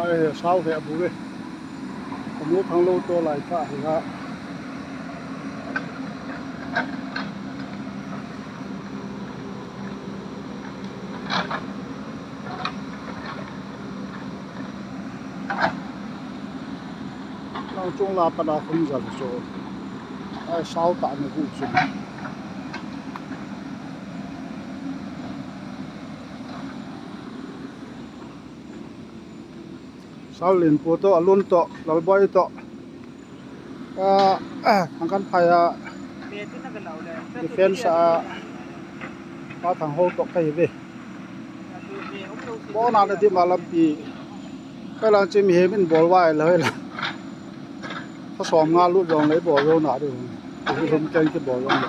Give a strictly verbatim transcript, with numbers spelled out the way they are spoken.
Ai, sao he bu ve. Kamu thang lo to lai ta hi ha. Lang chung la pa da khum jal so. Ai, sao ta ne bu chu. Sao Lin pu to, Alun to, Lalboi to. A, a, Thangkanphai a, defense a, Pa Thangho to ka hi ve. Bona na di ma lampi. Ka lang chi mihem in bol vai la la. Ka som nga lut jong le bol jo na di. Ki hum ken ki bol jong le.